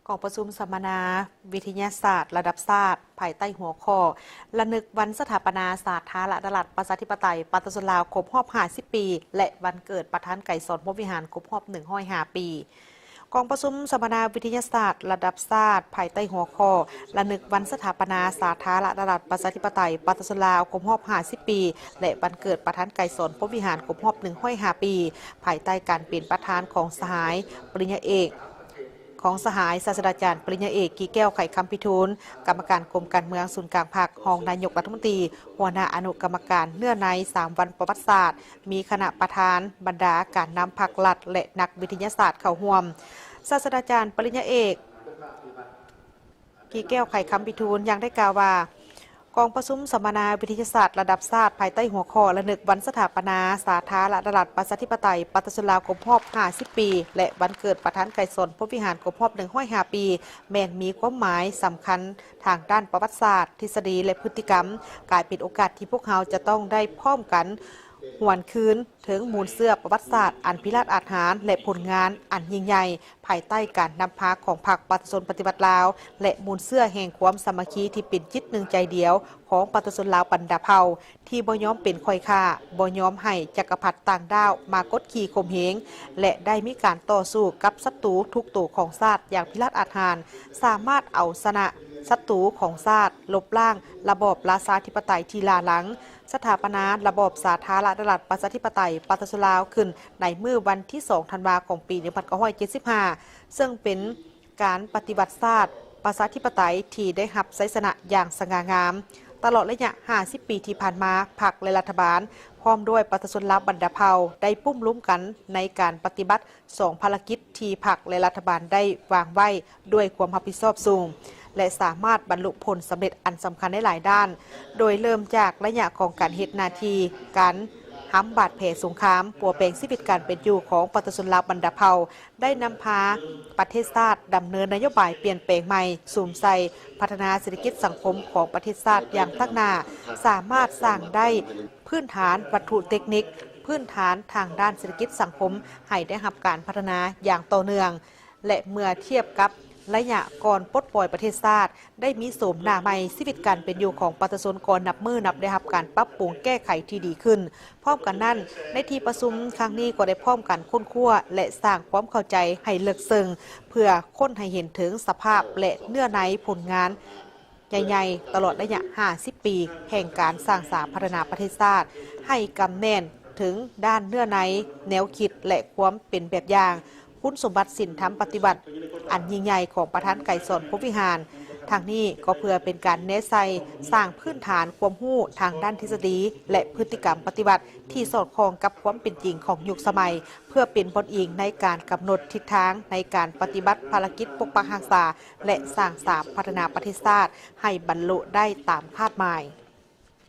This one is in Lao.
ກອງປະຊຸມສຳມະນາວິທະຍາສາດລະດັບຊາດ ພາຍໃຕ້ຫົວຂໍ້ ລະນຶກວັນສະຖາປະນາສາທາລະນະລັດ ປະຊາທິປະໄຕ ປະຊາຊົນລາວ ຄົບຮອບຫ້າສິບປີ ແລະ ວັນເກີດປະທານໄກສອນ ພົມວິຫານ ຄົບຮອບໜຶ່ງຮ້ອຍຫ້າປີ. ກອງປະຊຸມສຳມະນາວິທະຍາສາດລະດັບຊາດ ພາຍໃຕ້ຫົວຂໍ້ ລະນຶກວັນສະຖາປະນາສາທາລະນະລັດ ປະຊາທິປະໄຕ ປະຊາຊົນລາວ ຄົບຮອບຫ້າສິບປີ ແລະ ວັນເກີດປະທານໄກສອນ ພົມວິຫານ ຄົບຮອບໜຶ່ງຮ້ອຍຫ້າປີ ພາຍໃຕ້ການເປັນປະທານຂອງສະຫາຍປະລິນຍາເອກ ຂອງສະຫາຍສາດສະດາຈານປະລິນຍາເອກ ກີແກ້ວ ໄຂຄຳພິທູນ, ກຳມະການກົມການເມືອງສູນກາງພັກ, ຮອງນາຍົກລັດຖະມົນຕີ, ຫົວໜ້າອະນຸກຳມະການເນື້ອໃນສາມວັນປະຫວັດສາດ, ມີຄະນະປະທານ, ບັນດາການນຳພັກລັດ ແລະ ນັກວິທະຍາສາດເຂົ້າຮ່ວມ. ສາດສະດາຈານປະລິນຍາເອກ ກີແກ້ວ ໄຂຄຳພິທູນ ຍັງໄດ້ກ່າວວ່າ ກອງປະຊຸມສຳມະນາວິທະຍາສາດລະດັບຊາດ ພາຍໃຕ້ຫົວຂໍ້ ລະນຶກວັນສະຖາປະນາສາທາລະນະລັດ ປະຊາທິປະໄຕ ປະຊາຊົນລາວ ຄົບຮອບຫ້າສິບປີ ແລະ ວັນເກີດປະທານໄກສອນ ພົມວິຫານ ຄົບຮອບໜຶ່ງຮ້ອຍຫ້າປີ ແມ່ນມີຄວາມໝາຍສຳຄັນທາງດ້ານປະຫວັດສາດ, ທິດສະດີ ແລະ ພຶດຕິກຳ, ກາຍເປັນໂອກາດທີ່ພວກເຮົາຈະຕ້ອງໄດ້ພ້ອມກັນຫວນຄືນ ເຖິງມູນເຊື້ອປະຫວັດສາດອັນພິລາດອາດຫານ ແລະ ຜົນງານອັນຍິ່ງໃຫຍ່ ພາຍໃຕ້ການນຳພາຂອງພັກປະຊາຊົນປະຕິວັດລາວ ແລະ ມູນເຊື້ອແຫ່ງຄວາມສາມັກຄີທີ່ເປັນຈິດໜຶ່ງໃຈດຽວຂອງປະຊາຊົນລາວບັນດາເຜົ່າ ທີ່ບໍ່ຍອມເປັນຂ້ອຍຂ້າ, ບໍ່ຍອມໃຫ້ຈັກກະພັດຕ່າງດ້າວມາກົດຂີ່ຂົ່ມເຫງ ແລະ ໄດ້ມີການຕໍ່ສູ້ກັບສັດຕູທຸກໂຕຂອງຊາດຢ່າງພິລາດອາດຫານ, ສາມາດເອົາຊະນະສັດຕູຂອງຊາດ, ລົບລ້າງລະບອບລາຊາທິປະໄຕທີ່ລ້າຫຼັງ, ສະຖາປະນາລະບອບສາທາລະນະລັດ ປະຊາທິປະໄຕ ປະຊາຊົນລາວ ຂຶ້ນໃນມື້ວັນທີສອງ ທັນວາ ຂອງປີໜຶ່ງພັນເກົ້າຮ້ອຍເຈັດສິບຫ້າ ເຊິ່ງເປັນການປະຕິວັດຊາດປະຊາທິປະໄຕທີ່ໄດ້ຮັບໄຊຊະນະຢ່າງສະຫງ່າງາມ. ຕະຫຼອດໄລຍະຫ້າສິບປີທີ່ຜ່ານມາ, ພັກ ແລະ ລັດຖະບານ ພ້ອມດ້ວຍປະຊາຊົນລາວບັນດາເຜົ່າ ໄດ້ປຸ້ມລຸມກັນໃນການປະຕິບັດ ສອງພາລະກິດທີ່ພັກ ແລະ ລັດຖະບານໄດ້ວາງໄວ້ດ້ວຍຄວາມຮັບຜິດຊອບສູງ ແລະ ສາມາດບັນລຸຜົນສຳເລັດອັນສຳຄັນໃນຫຼາຍດ້ານ, ໂດຍເລີ່ມຈາກໄລຍະຂອງການເຮັດໜ້າທີ່, ການຫຳບາດແຜສົງຄາມ, ປົວແປງຊີວິດການເປັນຢູ່ຂອງປະຊາຊົນລາວບັນດາເຜົ່າ, ໄດ້ນຳພາປະເທດຊາດດຳເນີນນະໂຍບາຍປ່ຽນແປງໃໝ່, ສຸມໃສ່ພັດທະນາເສດຖະກິດສັງຄົມຂອງປະເທດຊາດຢ່າງຕັ້ງໜ້າ, ສາມາດສ້າງໄດ້ ພື້ນຖານວັດຖຸເຕັກນິກ, ພື້ນຖານທາງດ້ານເສດຖະກິດສັງຄົມໃຫ້ໄດ້ຮັບການພັດທະນາຢ່າງຕໍ່ເນື່ອງ ແລະ ເມື່ອທຽບກັບໄລຍະກ່ອນປົດປ່ອຍປະເທດຊາດ ໄດ້ມີໂສມໜ້າໃໝ່, ຊີວິດການເປັນຢູ່ຂອງປະຊາຊົນກໍນັບມື້ນັບໄດ້ຮັບການປັບປຸງແກ້ໄຂທີ່ດີຂຶ້ນ. ພ້ອມກັນນັ້ນ, ໃນທີ່ປະຊຸມຄັ້ງນີ້ກໍໄດ້ພ້ອມກັນຄົ້ນຄວ້າ ແລະ ສ້າງຄວາມເຂົ້າໃຈໃຫ້ເລິກເຊິ່ງ ເພື່ອຄົ້ນໃຫ້ເຫັນເຖິງສະພາບ ແລະ ເນື້ອໃນຜົນງານ ໃຫຍ່ໆ ຕະຫຼອດໄລຍະຫ້າສິບປີ ແຫ່ງການສ້າງສາພັດທະນາປະເທດຊາດ ໃຫ້ກຳແໜ້ນເຖິງດ້ານເນື້ອໃນ, ແນວຄິດ ແລະ ຄວາມເປັນແບບຢ່າງ, ຄຸນສົມບັດສິນທຳປະຕິວັດອັນຍິ່ງໃຫຍ່ຂອງປະທານໄກສອນ ພົມວິຫານ. ທັງນີ້ກໍເພື່ອເປັນການແນໃສ່ສ້າງພື້ນຖານຄວາມຮູ້ທາງດ້ານທິດສະດີ ແລະ ພຶດຕິກຳປະຕິວັດທີ່ສອດຄ່ອງກັບຄວາມເປັນຈິງຂອງຍຸກສະໄໝ, ເພື່ອເປັນບ່ອນອີງໃນການກຳນົດທິດທາງໃນການປະຕິບັດພາລະກິດປົກປັກຮັກສາ ແລະ ສ້າງສາພັດທະນາປະເທດຊາດໃຫ້ບັນລຸໄດ້ຕາມຄາດໝາຍ.